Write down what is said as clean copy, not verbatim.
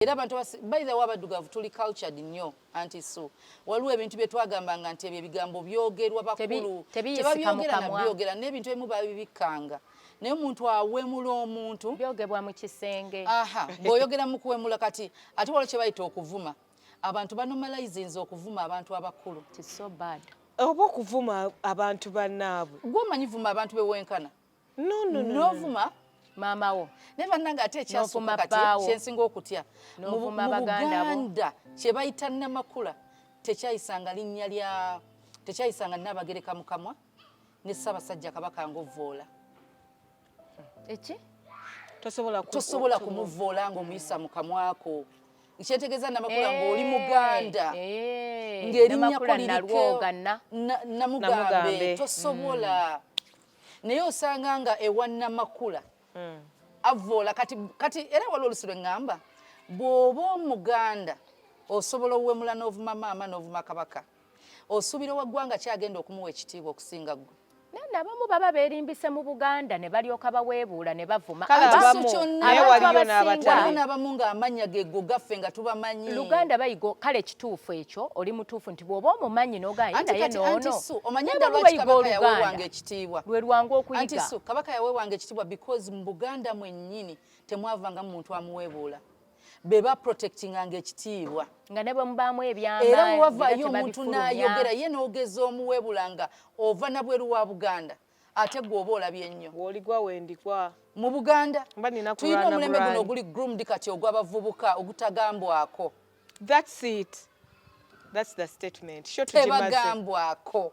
Era abantu, by the way, abaddugavu tuli cultured nnyo. Anti so waliwo ebintu bye twagambanga nti ebyo ebigambo byogerwa bakulu, Tebiyisika mu tebabyogera kamwa. Nabyogera n'ebintu ebimu babibikkanga, naye omuntu awemula omuntu Byogebwa mu kisenge. Aha, bw'oyogera mu kuwemula kati ate waliwo kye bayita okuvuma. Abantu banormalizinze okuvuma abantu abakulu. It is so bad. Oba okuvuma abantu bannaabwe. Gwe omanyi vuma abantu bewenkana. No, no, no, no. N'ovuma maama wo. Naye bannange, ate ekyasukka N'ovuma kati bbaawo. kyensinga okutya N'ovuma mu baganda bo. Buganda kye bayita namakula tekyayisanga linnya lya, tekyayisanga Nnabagereka mu kamwa ne Ssaabasajja Kabaka ng'ovvoola. Eki? Tosobola Tosobola kumuvvoola ng'omuyisa mu kamwako. Kyentegeeza, namakula ng'oli Muganda, ng'erinnyako Namakula liriko nalwoga na Namugambe. Namugambe. Tosobola, naye osanga nga ewa namakula avvoola. Kati era waliwo olusi lwe ŋŋamba, bw'oba Omuganda osobola owemula n'ovuma maama n'ovuma kabaka, osuubira owaggwanga kyagenda okumuwa ekitiibwa okusinga ggwe? Naye nabamu baba beerimbise mu Buganda ne balyoka baweebuula ne bavuma. Kale abamu, abamu, naye Abantu waliyo abasinga- n'abatali. Waliwo n'abamu ng'amannya ge gaffe nga tubamanyi. Luganda bayiga. Kale kituufu ekyo, oli mutuufu nti bw'oba omumanyi n'ogaa Anti naye kati anti noono. Su omanyi Naye dda abamu lwaki bayiga kabaka yaweewanga Oluganda ekitiibwa? lwe lwangu Anti okuyiga. Su, kabaka yaweewanga ekitiibwa because mu Buganda mwennyini temwavanga muntu amuweebuula, be baprotectinganga ekitiibwa. Nga ne bwe mubaamu ebyama Era era wewavaayo omuntu tebabifulumya. n'ayogera ye n'ogeza omuweebula nga ova nabweru wa Buganda, ate gwe oba olabye nnyo. Bw'oligwa wendikwa. Mu Buganda Mba nina tulina kulwana omulembe guno bulwanyi. oguli groomed kati, ogw'abavubuka ogutagambwako. That's it, that's the statement. Sho tugimaze. Tebagambwako.